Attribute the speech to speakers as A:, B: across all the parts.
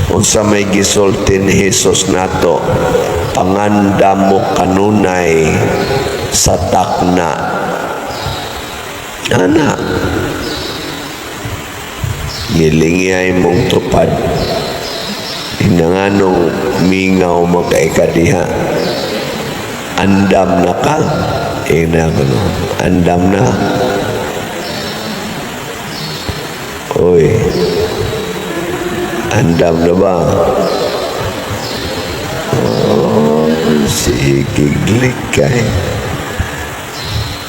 A: Unsa may gisulti ni Jesus nato? Pangandam mo kanunay sa takna. Ana. Gilingi mong tupad. Hinanganong mingaw makaikadiha. Andam na ka. Ina ko no. Andam na. Oy. Andam na ba? Oh, sige, kay.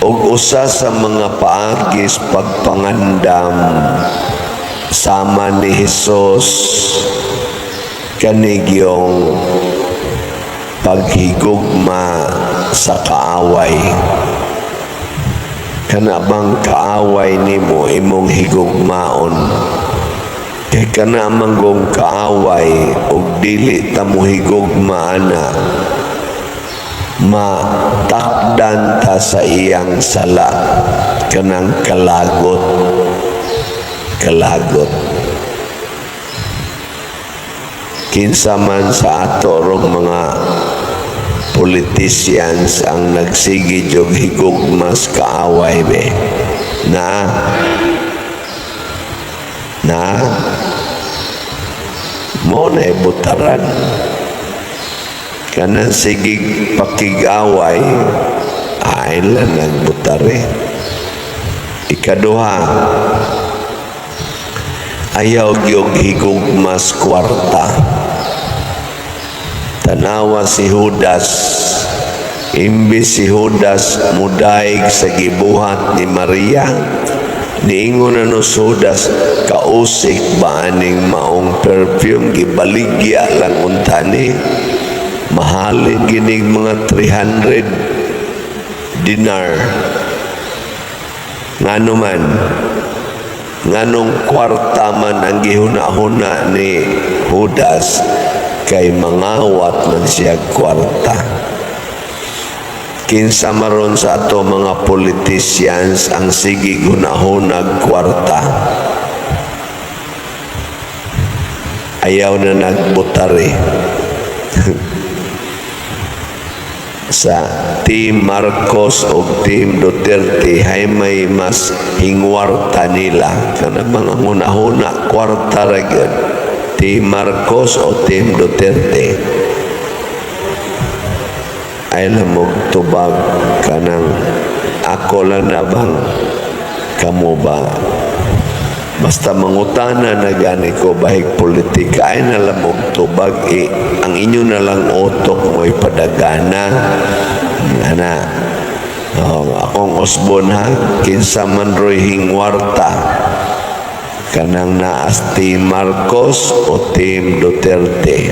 A: Og usa sa mga paagis pagpangandam sama ni Hesus kanigyong paghigugma sa kaaway. Kana bang kaaway nimo, imong higugmaon? Kay kana manggong kaaway, og dili ta mo higugma ana, matakdan ta sa iyang sala, kanang kalagot kalagot. Kinsa man sa ato rong mga politicians ang nagsige og higugmas kaaway be na na mo na butaran kanang sige pakig-away ay lang nagbutare. Ikaduha, ayaw gyud higugmas kwarta. Tanawa si Judas. Imbis si Judas mudaig sa gibuhat ni Maria, niingon na no si Judas, "Kausik ba aning maong perfume? Gibaligya lang unta ni. Mahalin ginig mga 300 dinar." Ngano man? Nganong kwarta man ang gihuna-huna ni Judas? Kay mangawat man siya kwarta. Kinsa maron sa ato mga politicians ang sige hunahunag kwarta? Ayaw na nagbutari sa Team Marcos o Team Duterte. Hay may mas hingwarta nila kana mga hunahuna kwarta ra gyud, Team Marcos o Team Duterte? Ay lamog tubag kanang ako lang na bang kamo ba? Basta mangutana na gani ko bahig politika ay nalamog tubag eh, ang inyo na lang utok mo ipadagana ana. Oh, akong usbon ha, kinsa man roy hingwarta, kanang naas Team Marcos o Team Duterte?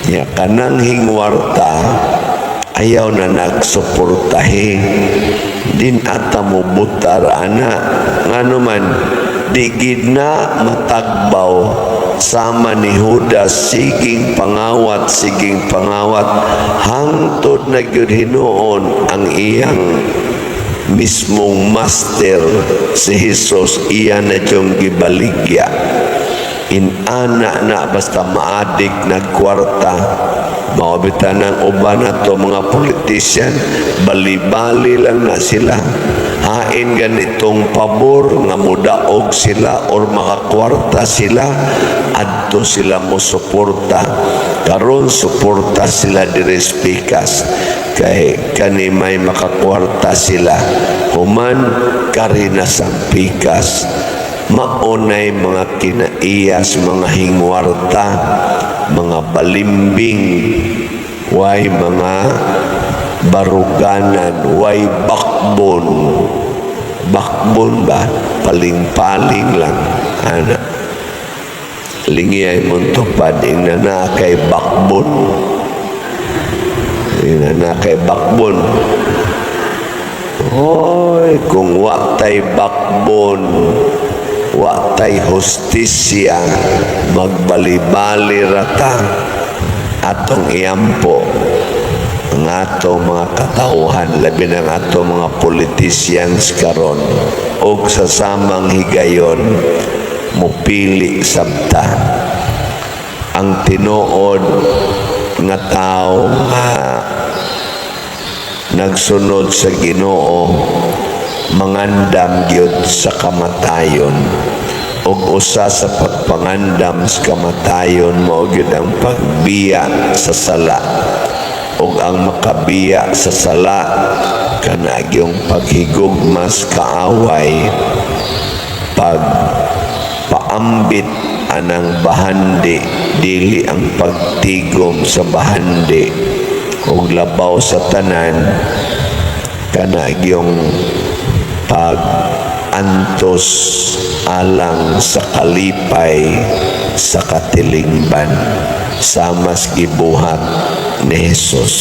A: Ya, kanang hingwarta ayaw na nagsuportahe din ata mo butar ana. Ngano man? Di gid na matagbaw sama ni Judas, siging pangawat, siging pangawat, hangtod na gyud hinuon ang iyang mismong master, si Jesus, iya na diyong gibaligya. In-ana na basta maadik nagkwarta. Mao bitaw ng uban na to mga politician, bali-bali lang na sila. Hain ganitong pabor nga mudaog sila or makakwarta sila, adto sila mo suporta. Karon suporta sila diri sa pikas kay kani may makakwarta sila. Human kari na sa pikas. Maunay mga kinaiyas, mga hingwarta, mga balimbing, way mga baruganan, way backbone. Backbone ba? Paling-paling lang. Ana. Lingi ay mong tupad, ingna na kay backbone. Ingna na kay backbone. Hoy, kung wa tay backbone, wa tay hustisya, magbali-bali rata. Atong iampo ang atong mga katauhan, labi ng atong mga politicians karon, og sa samang higayon mupili sabta. Ang tinuod nga tao nga nagsunod sa Ginoo, mangandam gyud sa kamatayon, ug usa sa pagpangandam sa kamatayon mao gyud ang pagbiya sa sala, ug ang makabiya sa sala kana gyung paghigugma sa kaaway, pag paambit anang bahandi, dili ang pagtigom sa bahandi, ug labaw sa tanan kana gyung pag antos alang sa kalipay sa katilingban, sama sa gibuhat ni Jesus.